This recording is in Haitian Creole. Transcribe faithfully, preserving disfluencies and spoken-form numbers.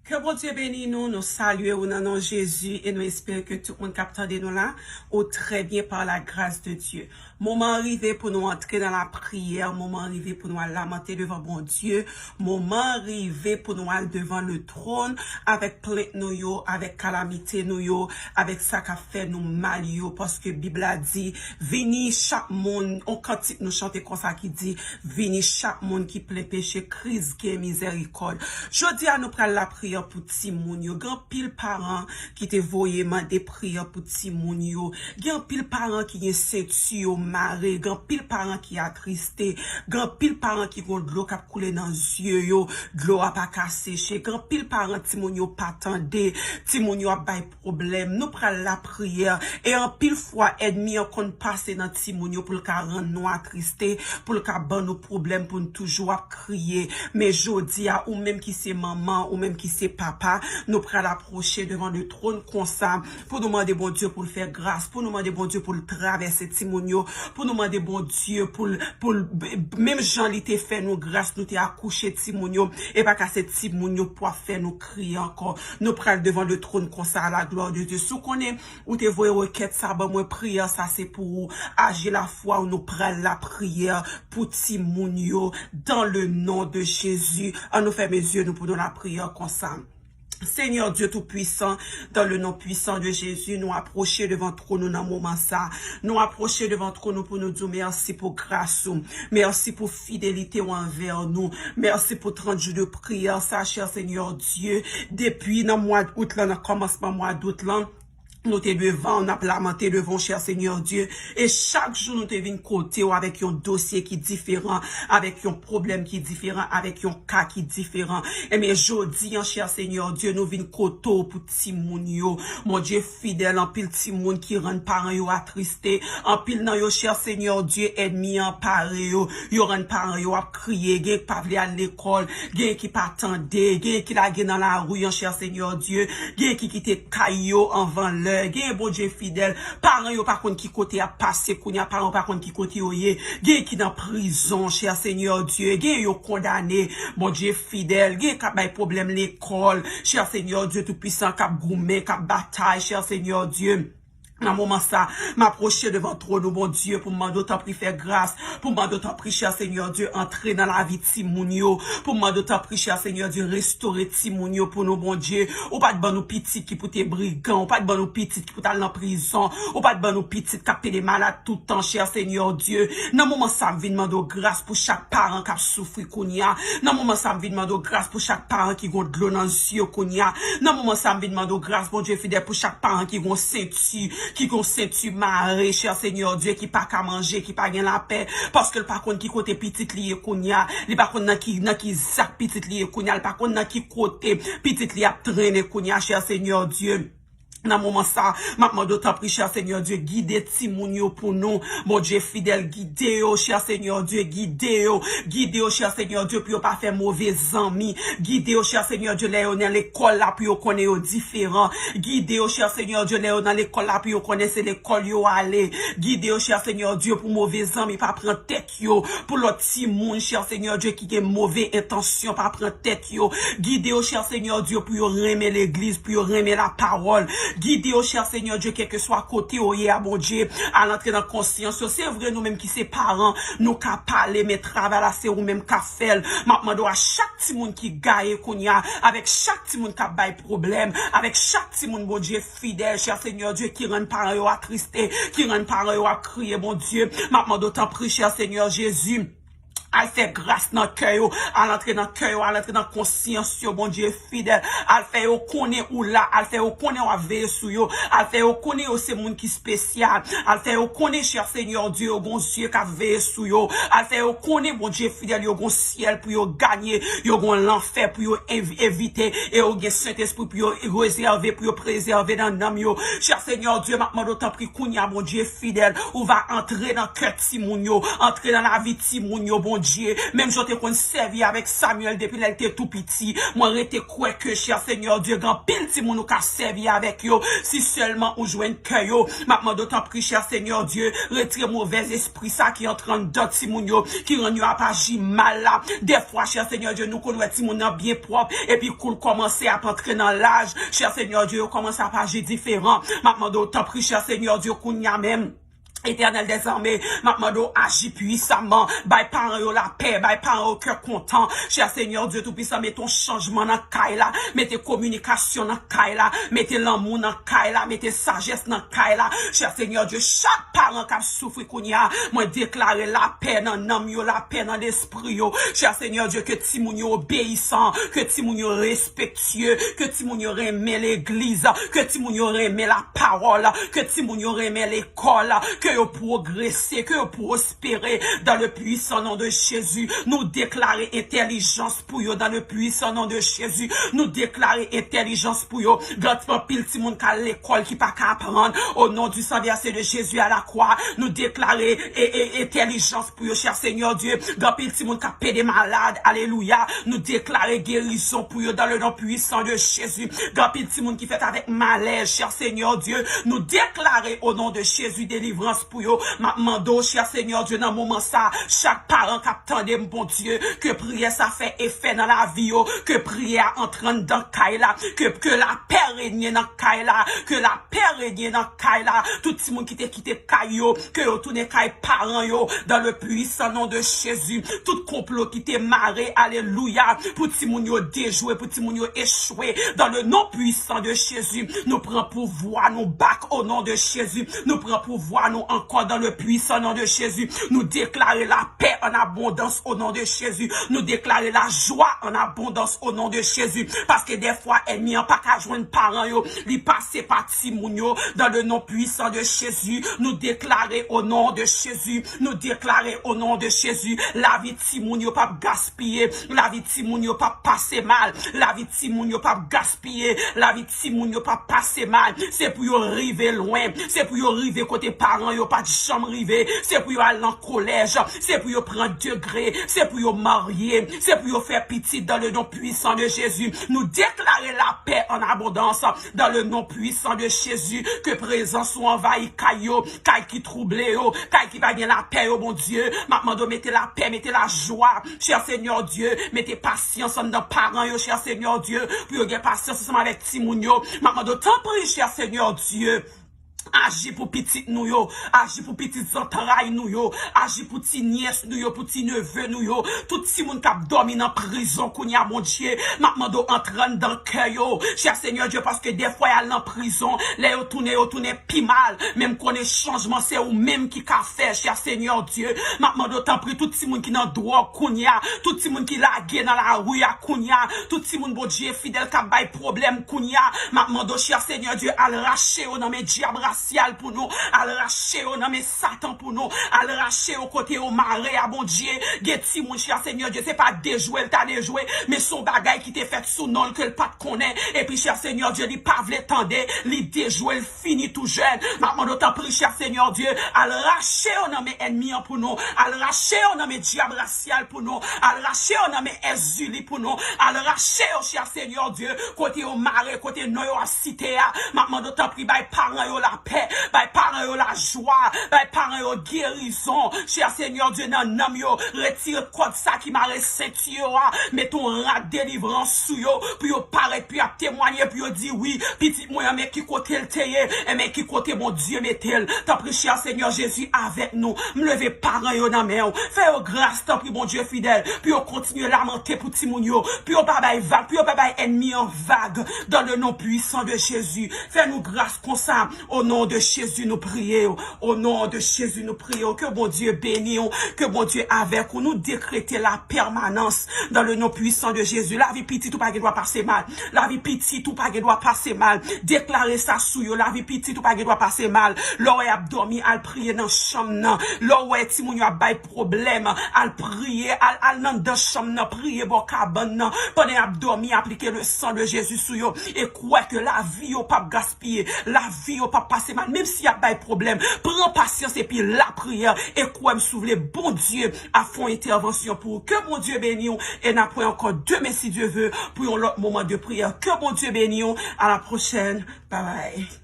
Ke Bondye beni nou, nou salye ou nan non Jezi e nou espere ke tout moun k ap tande nou la, ou trè byen par la grâce de Dieu. Moman an rive pou nou antre nan lapriyè, moman an rive pou nou al lamante devan Bondye, moman an rive pou nou al devan le tròn avèk plent nou yo, avèk kalamite nou yo, avèk sa k ap fè nou mal yo, paske Bib la di, vini chak moun, on kantik nou chante konsa ki di, vini chak moun ki plen peche, Kris gen mizèrikòd. Jodi a nou pral lapriyè pou timoun yo. Gen anpil paran ki te voye mande priyè pou timoun yo. Gen anpil paran ki gen senti yo mare. Gen anpil paran ki atriste. Gen anpil paran ki gon dlo k ap koule nan zye yo. Dlo a pa ka seche. Gen anpil paran timoun yo pa tande. Timoun yo ap bay pwoblèm. Nou pral lapriyè. E anpil fwa, ènmi an konn pase nan timoun yo pou l ka rann nou atriste, pou l ka ban nou pwoblèm, pou n toujou ap kriye. Men jodi a, ou menm ki se manman, ou menm ki se papa, nou pral apwoche devan le tròn konsa pou nou mande Bondye pou l fè gras, pou nou mande Bondye pou l travèse timoun yo, pou nou mande Bondye pou l, pou l, menm jan li te fè nou gras, nou te akouche timoun yo, e pa ka se timoun yo pou ap fè nou kriye ankò. Nou pral devan le tròn konsa, à la gloire de Dieu. Si w konnen ou te voye rekèt sa, ban mwen priyè sa, se pou ou. Aji lafwa w, nou pral lapriyè pou timoun yo, dans le nom de Jésus. An nou fèmen zye nou pou nou lapriyè konsa. Seigneur Dieu Tout-Puissant, dans le nom puissant de Jésus, nou apwoche devan twòn ou nan moman sa. Nou apwoche devan twòn ou pou nou di w mèsi pou gras ou. Mèsi pou fidelite w anvè nou. Mèsi pou trant jou de priyè sa, chè Senyè Dye. Depi nan mwa out lan, nan kòmansman mwa out lan, nou te devan w, n ap lamante devan w, chè Senyè Dye. E chak jou nou te vin kote w avèk yon dosye ki diferan, avèk yon pwoblèm ki diferan, avèk yon ka ki diferan. Ebyen, jodi an, chè Senyè Dye, nou vin kote w pou timoun yo. Bondye fidèl, anpil timoun ki rann paran yo atriste. Anpil nan yo, chè Senyè Dye, ènmi an pare yo. Yo rann paran yo ap kriye, gen ki pa vle al lekòl, gen ki pa tande, gen ki lage nan lari an, chè Senyè Dye, gen ki kite kay yo anvan lè, gen Bondye fidèl, paran yo pa konn ki kote y ap pase kounye a, paran yo pa konn ki kote yo ye, gen ki nan prizon, chè Senyè Dye, gen yo kondane, Bondye fidèl, gen k ap bay pwoblèm lekòl, chè Senyè Dye Toupwisan, k ap goumen, k ap batay, chè Senyè Dye. Nan moman sa, m apwoche devan twòn ou, Bondye, pou m mande w tanpri fè gras, pou m mande w tanpri, chè Senyè Dye, antre nan lavi timoun yo, pou m mande w tanpri, chè Senyè Dye, restore timoun yo pou nou, Bondye. Ou pa t ban nou pitit ki pou te brigan, ou pa t ban nou pitit ki pou t al nan prizon, ou pa t ban nou pitit k ap pede malad tout tan, chè Senyè Dye. Nan moman sa, m vin mande w gras pou chak paran k ap soufri kounye a. Nan moman sa, m vin mande w gras pou chak paran ki gon dlo nan zye kounye a. Nan moman sa, m vin mande w gras, Bondye fidèl, pou chak paran ki gon senti, ki gon senti mare, chè Senyè Dye, ki pa ka manje, ki pa gen lapè, paske l pa konn ki kote pitit li ye kounye a, li pa konn nan ki, nan ki zak pitit li ye kounye a, li pa konn nan ki kote pitit li ap trennen kounye a, chè Senyè Dye. Nan moman sa, m ap mande w tanpri, chè Senyè Dye, gide timoun yo pou nou. Bondye fidèl, gide yo, chè Senyè Dye, gide yo. Gide yo, chè Senyè Dye, pou yo pa fè move zanmi. Gide yo, chè Senyè Dye, lè yo nan lekòl la, pou yo konnen yo diferan. Gide yo, chè Senyè Dye, lè yo nan lekòl la, pou yo konnen se lekòl yo ale. Gide yo, chè Senyè Dye, pou move zanmi pa pran tèt yo, pou lòt timoun, chè Senyè Dye, ki gen move entansyon pa pran tèt yo. Gide yo, chè Senyè Dye, pou yo renmen legliz, pou yo renmen lapawòl. Gide yo, chè Senyè Dye, kèlkeswa kote yo ye a, Bondye, al antre nan konsyans yo. Se vre, nou menm ki se paran, nou ka pale, men travay la, se ou menm k ap fè l. M ap mande w a chak timoun ki gaye kounye a, avèk chak timoun k ap bay pwoblèm, avèk chak timoun, Bondye fidèl, chè Senyè Dye, ki rann paran yo atriste, ki rann paran yo ap kriye, Bondye. M ap mande w tanpri, chè Senyè Jezi, al fè gras nan kè yo, al antre nan kè yo, al antre nan konsyans yo, Bondye fidèl. Al fè yo konnen ou la, al fè yo konnen w ap veye sou yo, al fè yo konnen yo se moun ki espesyal, al fè yo konnen, chè Senyè Dye, yo gon zye k ap veye sou yo, al fè yo konnen, Bondye fidèl, yo gon syèl pou yo ganye, yo gon lanfè pou yo ev-, evite, e yo gen Sentespri pou yo rezève, pou yo prezève nan nanm yo. Chè Senyè Dye, m ap mande w tanpri kounye a, Bondye fidèl, ou va antre nan kè timoun yo, antre nan lavi timoun yo, Bondye. Dye, menm jan w te konn sèvi avèk Samyèl depi lè l te tou piti. Mwen rete kwè ke, chè Senyè Dye, gen anpil timoun ou ka sèvi avèk yo, si sèlman ou jwenn kè yo. M ap mande w, tanpri, chè Senyè Dye, retire movèz espri sa ki antre anndan timoun yo, ki rann yo ap aji mal la. Dèfwa, chè Senyè Dye, nou konn wè timoun nan byen pwòp, epi kou l kòmanse ap antre nan laj, chè Senyè Dye, yo kòmanse ap aji diferan. M ap mande w, tanpri, chè Senyè Dye, kounye a menm, Etènèl dèzame, m ap mande w aji pwisaman. Bay paran yo lapè, bay paran yo kè kontan. Chè Senyè Dye Toupisan, mete yon chanjman nan kay la. Mete kominikasyon nan kay la. Mete lanmou nan kay la. Mete sajès nan kay la. Chè Senyè Dye, chak paran k ap soufri kounye a, mwen deklare lapè nan nanm yo, lapè nan lespri yo. Chè Senyè Dye, ke timoun yo obeyisan, ke timoun yo respektye, ke timoun yo renmen legliz, ke timoun yo renmen lapawòl, ke timoun yo renmen lekòl, ke yo pwogrese, ke yo pwospere dans le puissant nom de Jésus. Nou deklare entèlijans pou yo dans le puissant nom de Jésus. Nou deklare entèlijans pou yo. Gen anpil timoun k al lekòl ki pa ka aprann. Au nom du sang versé de Jésus à la croix, nou deklare e, e, entèlijans pou yo, chè Senyè Dye. Gen anpil timoun k ap pede malad. Alelouya. Nou deklare gerizon pou yo dans le nom puissant de Jésus. Gen anpil timoun ki fèt avèk malèz, chè Senyè Dye. Nou deklare au nom de Jésus delivrans pou yo. M ap mande w, chè Senyè Dye, nan moman sa, chak paran k ap tande m, Bondye, ke priyè sa fè efè nan lavi yo, ke priyè a antre anndan kay la, ke, ke lapè renye nan kay la, ke lapè renye nan kay la. Tout timoun ki te kite kay yo, ke yo tounen kay paran yo, dans le puissant nom de Jésus. Tout konplo ki te mare, alelouya, pou timoun yo dejwe, pou timoun yo echwe, dans le nom puissant de Jésus, nou pran pouvwa nou back au nom de Jésus. Nou pran pouvwa nou ankò dans le puissant nom de Jésus. Nou deklare lapè an abondans au nom de Jésus. Nou deklare lajwa an abondans au nom de Jésus. Paske dèfwa ènmi an pa ka jwenn paran yo, li pase pa timoun yo, dans le nom puissant de Jésus. Nou deklare au nom de Jésus. Nou deklare au nom de Jésus. Lavi timoun yo p ap gaspiye. Lavi timoun yo p ap pase mal. Lavi timoun yo p ap gaspiye. Lavi timoun yo p ap pase mal. Se pou yo rive lwen. Se pou yo rive kote paran yo pa t janm rive. Se pou yo al nan kolèj. Se pou yo pran degre. Se pou yo marye. Se pou yo fè pitit dans le nom puissant de Jésus. Nou deklare lapè an abondans dans le nom puissant de Jésus. Ke prezans ou anvayi kay yo, kay ki twouble yo, kay ki pa gen lapè yo, Bondye. M ap mande w mete lapè, mete lajwa, chè Senyè Dye. Mete pasyans anndan paran yo, chè Senyè Dye, pou yo gen pasyans ansanm avèk timoun yo. M ap mande w, tanpri, chè Senyè Dye, aji pou pitit nou yo, aji pou pitit zantray nou yo, aji pou ti nyès nou yo, pou ti neve nou yo, tout timoun k ap dòmi nan prizon kounye a, Bondye, m ap mande w antre anndan kè yo, chè Senyè Dye, paske dèfwa y al nan prizon, lè yo tounen, yo tounen pi mal, men m konnen chanjman se ou menm ki ka fè, chè Senyè Dye, m ap mande w tanpri, tout timoun ki nan dwòg kounye a, tout timoun ki lage nan lari a kounye a, tout timoun, Bondye fidèl, k ap bay pwoblèm kounye a, m ap mande w, chè Senyè Dye, al rache yo nan men dyab rasyal pou nou, al rache yo nan men Satan pou nou, al rache yo kote yo mare a, Bondye. Gen timoun, chè Senyè Dye, se pa dejwe l ta dejwe, men se yon bagay ki te fèt sou non l ke l pa t konnen. Epi, chè Senyè Dye, li pa vle tande, li dejwe l fini tou jèn. M ap mande w, tanpri, chè Senyè Dye, al rache yo nan men ènmi an pou nou, al rache yo nan men dyab rasyal pou nou, al rache yo nan men èzili pou nou, al rache yo, chè Senyè Dye, kote yo mare, kote non yo ap site a. M ap mande w, tanpri, bay paran yo lapè, bay paran yo lajwa, bay paran yo gerizon, chè Senyè Dye, nan nanm yo, retire kòd sa ki mare senti yo a, mete yon rad delivrans sou yo, pou yo parèt, pou y ap temwaye, pou yo di, wi, pitit mwen an, men ki kote l te ye, e men ki kote Bondye mete l. Tanpri, chè Senyè Jezi, avèk nou. M leve paran yo nan men w. Fè yo gras, tanpri, Bondye fidèl, pou yo kontinye lamante pou timoun yo, pou yo pa bay vag, pou yo pa bay ènmi an vag, dans le nom puissant de Jésus. Fè nou gras konsa, au nom de Jésus, nou priye w. Au nom de Jésus, nou priye w. Ke Bondye beni w, ke Bondye avèk ou. Nou dekrete la pèmanans dans le nom puissant de Jésus. Lavi pitit ou pa gen dwa pase mal. Lavi pitit ou pa gen dwa pase mal. Deklare sa sou yo. Lavi pitit ou pa gen dwa pase mal. Lè w wè y ap dòmi, al priye nan chanm nan. Lè w wè timoun yo ap bay pwoblèm, al priye, al, al nan dan chanm nan, priye bò kabann nan. Pandan y ap dòmi, aplike le sang de Jésus sou yo. E kwè ke lavi yo p ap gaspiye. Lavi yo p ap pase pase mal, menm si y ap bay pwoblèm, pran pasyans epi lapriyè, e kwè m si w vle Bondye ap fè yon entèvansyon pou ou. Ke Bondye beni w, e n ap wè ankò demen si Dye ve pou yon lòt moman de priyè. Ke Bondye beni w, a la pwochèn, babay.